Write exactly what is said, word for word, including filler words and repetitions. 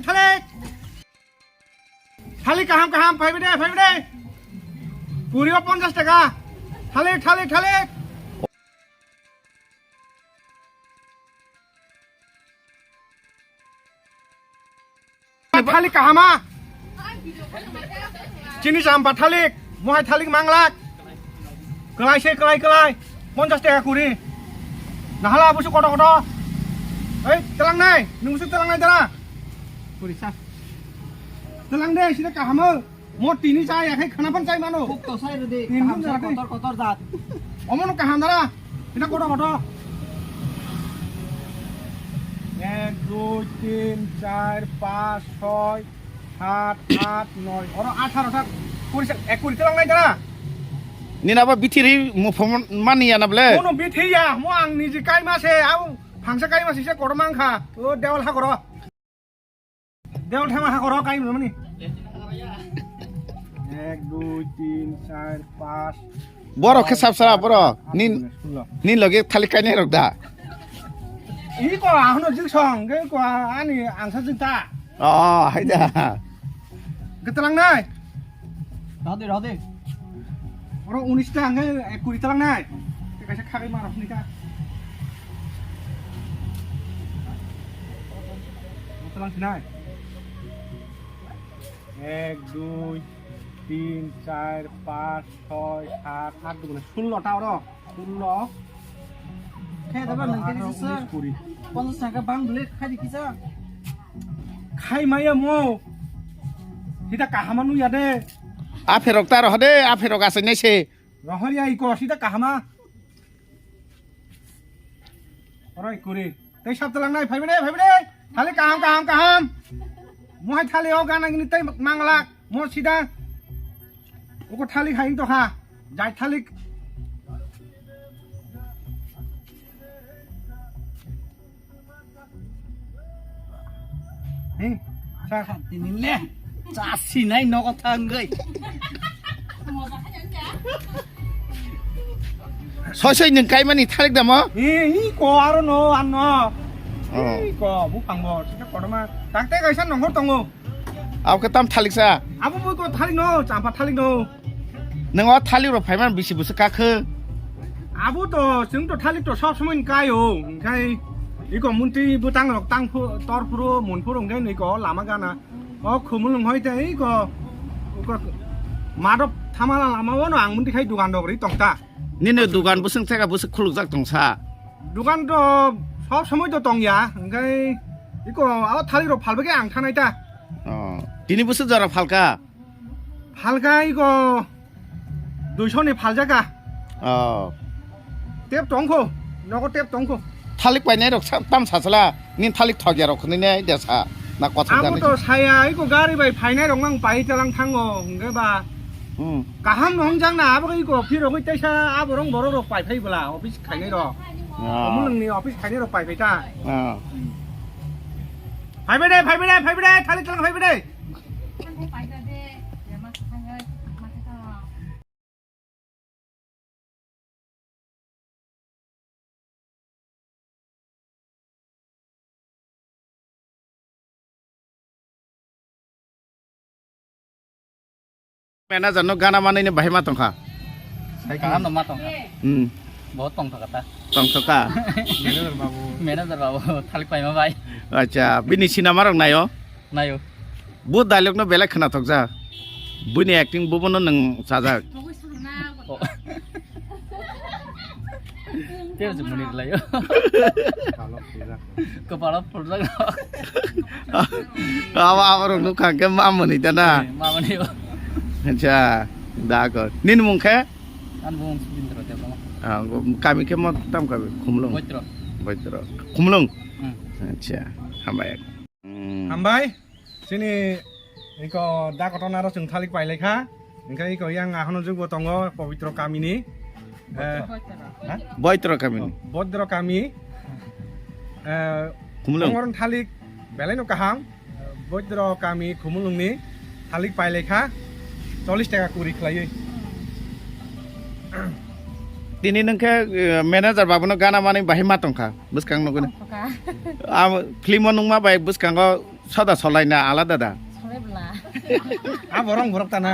Thalik. Thalik kaham kaham, phaibi de, phaibi de. Puri o ponchash taka. Thalik, thalik, thalik. Thalik kahama. Chini champa thalik, mohai thalik manglak. Kwlai se kwlai kwlai. Ponchash taka kuri. Nahala busu koto koto. Ei, telang nai, nungsu telang nai dara. Kuri sa. Telang de, sida kahama. Mo tini cha ya khai khana phan chai mano. Khuk to sai rwdi. Tini kaham cha sai kotor kotor jat. Omo no kaham dara. Ina koto koto. Ek, dui, tin, char, panch, choi, sat, at, noi. Oro atharo thak. Kuri sa, ek kuri telang nai dara. Nini abo bithiri muphang mani ya na ble? Mono bithiri ya, mo ang niji kaima se, au phangsa kaima se, se kotor mangkha. O dewal ha koro. Dewal thema ha koro kai mani. Ek, dui, tin, char, panch. Borok khe sab sara borok. Nin, nin loge thalik kainai rok da. Iko ahono jik song, ke ko ani angsa jik ta. Oh, hai da. Getalang nai. Rode, rode. Oro unis ta, hingke, eh, kuri talang nai. Tei kaisa khagai ma rok hwnwi kha. Talang sinai. Ek, dui, tin, char, panch, choi, sat, at, dugune sullo ta oro. Sullo. Khe da ba nang khe sir. Ponchash taka bang bele khai di kisa. Khai maya mo. Hita kahama nu ya de. A pherok ta roh de, a pherok asai nai se. Rohor ya iko sida kahama. Oro ikuri. Tei sab talang nai, phaibi de, phaibi de. Thalik kaham, kaham, kaham. Mohai thalik o gana gini tei manglak. Mo sida. Uko thalik haing to ha. Jai thalik. Hi, sir. Tini le. Chasi nai nogo thangoi. Soi soi nwng kaimani thalik damo? Hi, hi, ko aro no, ano. Oh. Hi, ko, buphang bo, sida kotorma. Tangte kaisa nongkhor tongo. Abo khe tam thalik sa? Abo bo ko thalik no, champa thalik no. Nwng o thalik rok phaiman bisi bwswk kakhe? Abo to, chwng to thalik to sob somoi kai o, hwnkhe iko muntwi bwtang rok tang phu-, tor phuru, mun phuru hwnkhe iko lama gana. O khumulwng hoi tei iko, iko madop thamala lama o no ang muntwi khai dugan rok ri tong ta. Nini dugan bwswng theka bwswk khulukjak tong sa? Dugan to sob somoi to tong ya, hwnkhe iko abo thalik rok phalba khe ang thanai ta. Oh, tini bwswk jora phalka? Phalka iko duiso ni phaljaka. Oh. Tep tongkho, nogo tep tongkho. Thalik painai rok sa-, tam sasala, nin thalik thokya rok khwnwi nai de sa, na kothok. Abo to saya, iko gari bai phainai rok mang pai talang thango, hwnkhe ba. Hmm. Kaham no hwngjak na, abo iko phirogwi teisa abo rong borok rok pai phai bwla, office khainai rok. Ah. Omulwng ni office khainai rok pai phai ta. Ah. Phaibai de, phaibai de, phaibai de, thalik thalik phaibai de. Manager no gana manwi ni bahai ma tongkha. Kaham no ma tongkha. Hmm. Bo tongthokha ta. Tongthokha. Manager babu. Manager babu, thalik paima bai. Acha, bini sinama rok naio? Naio. Bo dialogue no belai khwnathok ja. Bini acting bo bono nwng chajak. Oh. Tei se muni rwlaio. Kopalo phuljak. Abo, abo rok nukha khe ma muni ta na? Eh, ma muni o. Acha, da ko. Nini mung khe? Ani mung Subindra Debbarma. Ah, kami khe mo tam kami? Khumlung. Boitro. Boitro. Khumlung. Hmm. Acha, hambai. Hmm. Hambai. Chini iko da kotor naro chwng thalik pailai kha. Hingkhe iko yang ahono jukbo tongo Pobitro kamini. Eh, ha? Boitro kamini. Boitro kami. Eh, Khumulwng. Tongo thalik belai no kaham. Boitro kami Khumulwngni thalik pailai kha. Chollish taka kuri khlaiwi. Tini nwng khe, eh, manager babuno gana manwi bahai ma tongkha bwskang nugwi. Tongkha. Ah, film o nungma bai bwskango Soda solaina alada da. Sore bla. Ah, borong borok tana.